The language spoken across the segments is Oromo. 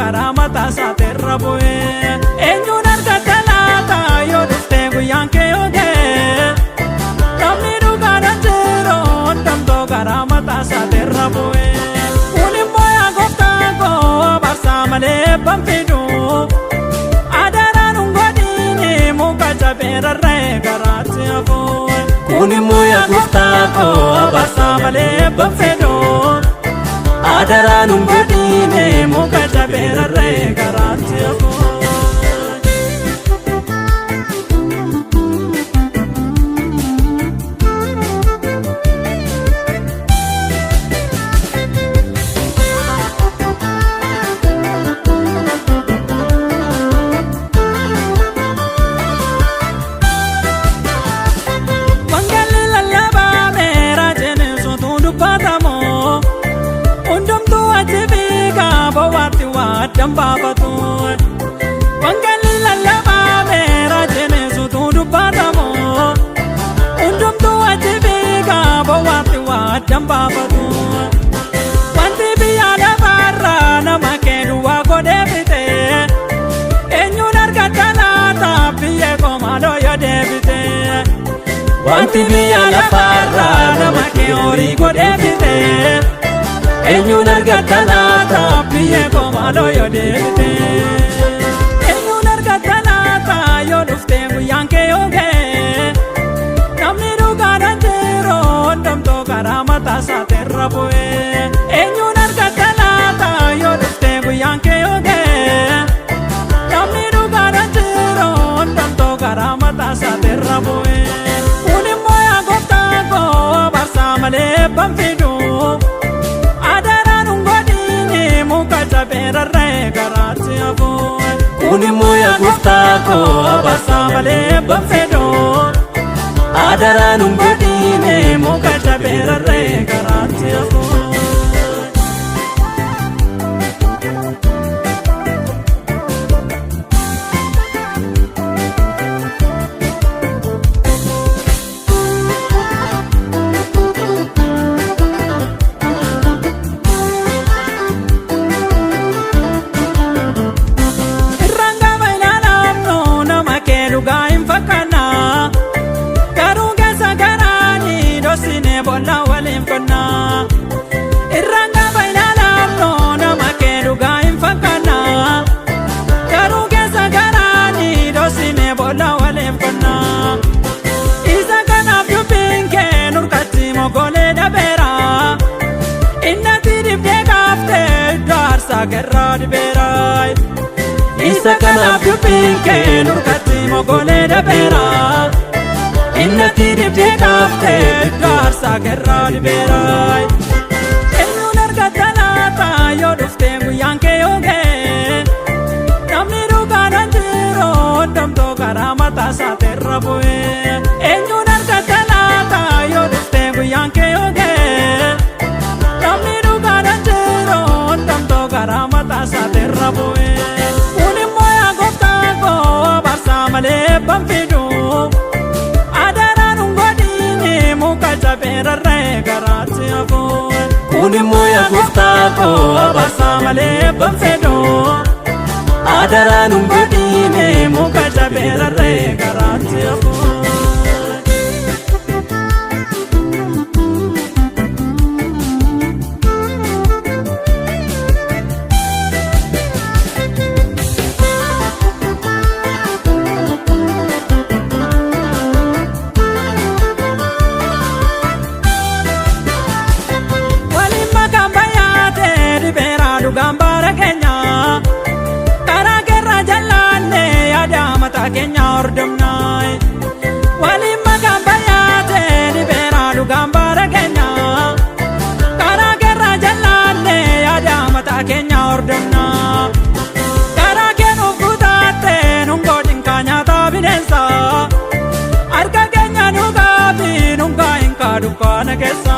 karaa mataa isaatirra bu'ee. Eenyuun argatta laata yoo dhuftee guyyaan kee yoo ga'e? Namni dhugaadhaan jiru hundumtuu karaa mataa isaatirra bu'ee. Kun immoo yaa gooftaa koo abaarsa malee banfidu. Adaraan hin godhiini muka cabee rarra'ee karaatti hafu. Kun immoo yaa gooftaa koo abaarsa malee banfedhu. Adaraan hin godhiine muka cabee rarra'ee karaatti hafu. Wangeelli lallabame raajeen suutuu dubbatamu. Hundumtuu achi fiigaa bowwaatti waa addan baafatu. Wangeelli lallabame raajeen suutuu dubbatamu. Hundumtuu achi fiigaa bowwaatti waa addan baafatu. Wanti biyya lafaarraa nama kennu waa godhee fite. Eenyuun argatta laata biyya koo maaloo yoo deebite? Wanti biyya lafaarraa nama kee horii godhee fite. Eenyuun argatta laata biyya koo maaloo yoo deebite? Eenyuun argatta laata yoo dhuftee guyyaan kee yoo ga'e? Namni dhugaadhaan jiru hundumtuu karaa mataa isaatirra bu'ee. Eenyuun argatta laata yoo dhuftee guyyaan kee yoo ga'e? Namni dhugaadhaan jiru hundumtuu karaa mataa isaatirra bu'ee. Kun immoo yaa gooftaa koo abaarsa malee banfidu. Adaraan hin godhiini muka cabee rarra'ee karaatti hafu. Kun immoo yaa gooftaa koo abaarsa malee banfedhu. Adaraan hin godhiine muka cabee rarra'ee karaatti hafu. Irraan gaafa ilaalamnu nama kee dhugaa hin fakkaanna. Garuu keessa garaanii dhoksine boolla waliin qonna. Irraan gaafa ilaalamnu nama kee dhugaa hin fakkaanna. Garuu keessa garaanii dhoksine boolla waliin qonna. Isa kanaaf dubbiin kee nurkatti mogolee dhabeera. Innati dibdee kaaftee iddoo aarsaa kerraa dibeera. Isa kanaaf dubbiin kee nurkatti mogolee dhabeera. Innati dibdee kaaftee iddoo aarsaa kerraa dibeera. Eenyuun argatta laata yoo dhuftee guyyaan kee yoo ga'e? Namni dhugaadhaan jiru hundumtuu karaa mataa isaatirra bu'ee. Eenyuun argatta laata yoo dhuftee guyyaan kee yoo ga'e? Namni dhugaadhaan jiru hundumtuu karaa mataa isaatirra bu'ee. Kun immoo yaa gooftaa koo abaarsa malee banfidu. Adaraan hin godhiini muka cabee rarra'ee karaatti hafu. Kun immoo yaa gooftaa koo abaarsa malee banfedhu. Adaraan hin godhiine muka cabee rarra'ee karaatti hafu. Waliin makaan bayyaatee dhibeera dhugaan bara keenya. Karaa keerra jallaannee yaada mataa keenya hordofna. Waliin makaan bayyaatee dhibeera dhugaan bara keenya. Karaa keerra jallaannee yaada mataa keenya hordofna. Karaa keenuuf kutaattee nun godhin kaa nyaata bineensa. Harka keenya nu gaafi nun kaayin kaa dukkaana keessa.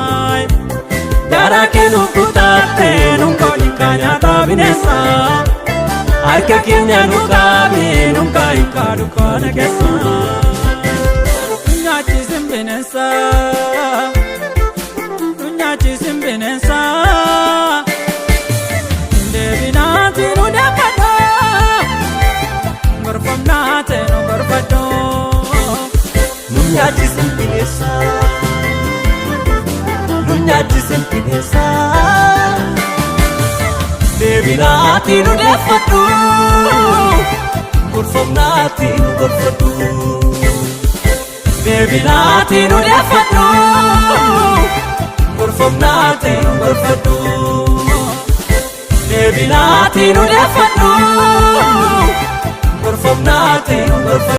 Garaa kennuuf kutaattee nun godhin kaa nyaata bineensa. Harka keenya nu qaabi nun kaayin kaa dukkaana keessa. Nyaachisin bineensa. Nyaachisin bineensa. Deebinaati nu deema. nyaachisin bineensa. Deebinaatii nu deeffadhu, gorfamnaatii nu gorfadhu. Deebinaatii nu deeffadhu, gorfamnaatii nu gorfadhu. Deebinaatii nu deeffadhu, gorfamnaatii nu gorfadhu.